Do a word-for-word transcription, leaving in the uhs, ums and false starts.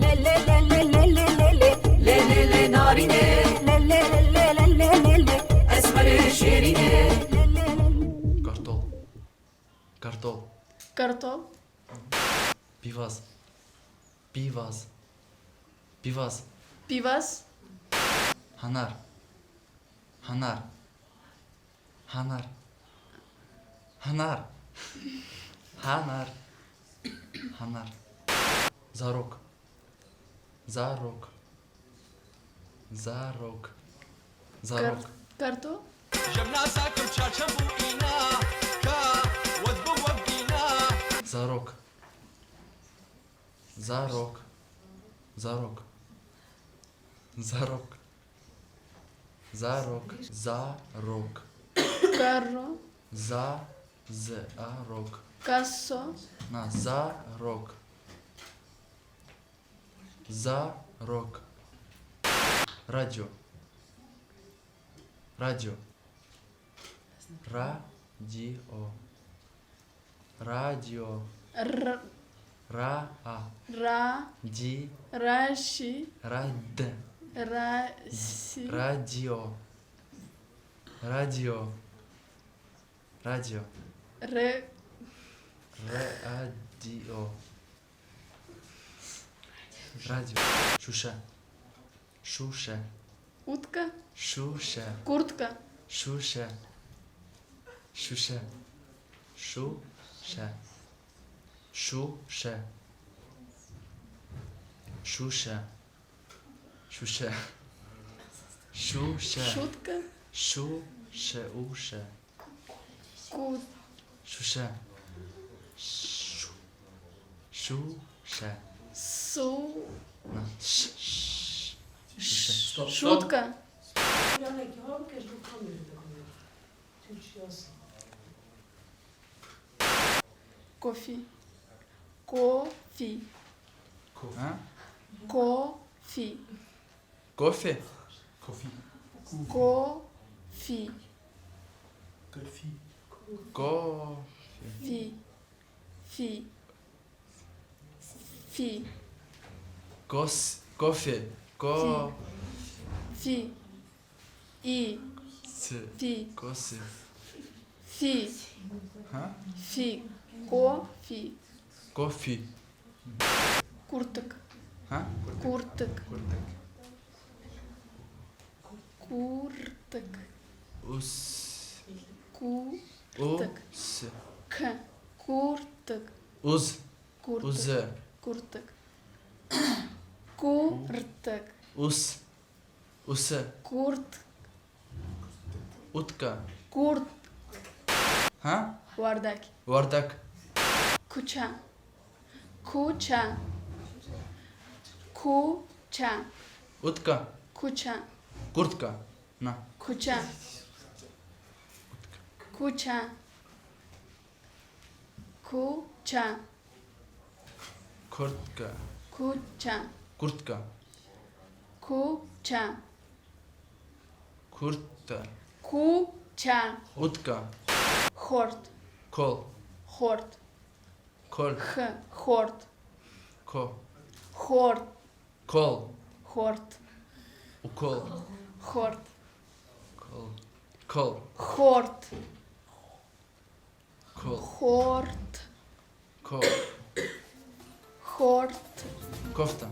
Lê lê lê lê lê lê lê lê. Lê lê lê narînê. Lê lê lê lê lê lê lê lê. Esmerê şêrînê. Lê lê lê. Kartal. Kartal. Kartal. Pîvaz. Pîvaz. Pîvaz. Pîvaz. Hanar. Hanar. Hanar. Hanar. Hanar. Hanar. Zarok. Zarok. Zarok. Zarok. Kar-, karto? Jemna sakim çarçem bû îna, ka wed bû wek dîna. Zarok. Zarok. Zarok. Zarok. Zarok. Zarok. Karo. Za, z, a, rok. Kaso. Na, zarok. Zarok. Radyo. Radyo. Radyo. Radyo. R-, Ra, a. Ra. Di. Raşi. Rad. Raşi. Radyo. Radyo. Radyo. Re. Radyo. Radyo. Şuşe. Şuşe. Utka. Şuşe. Kurtka. Şuşe. Şuşe. Şuşe. Şuşe. Şuşe. Şuşe. Şuşe. Şutka. Şuşe. Uşe. Ku. Şuşe. Şu-, şuşe. Su. Na, ş-, ş-, şuşe. Stop, stop. Şutka. Yanekî ha bike ji bo kamera de bine. Türkçe yaz. Kofî. Kofî. Ko-, ha? Kofî. Kofe. Kofi. Kofî. Kofi. Kofi. Kofi. Fî. Fî. Fî. Kos-, kofe. Ko- Fî. Fî. Î. Si. Fî. Kosi. Fî. Ha? Fî. Kofî. Kofî. Kurtik. Ha? Kurtik. Kurtik. Kurtik. Kurtik. Us. Kurtik. Us. K. Kurtik. Uz. Kurtik. Uze. Kurtik. Kurtik. Us. Use. Kurt. Utka. Kurt. Ha? Wardak. Wardak. Kuça. Kuça. Kuça. Utka. Kuça. Kurtka. Na. Kuça. Kuça. Kuça. Kurtka. Kuça. Kurtka. Kuça. Kurta. Kuça. Utka. Xort. Kol. Xort. Kol. X. Xort. Ko. Xort. Kol. Xort. U kol. Xort. Kol. Kol. Xort. Ko. Xort. Ko. Xort. Kofta.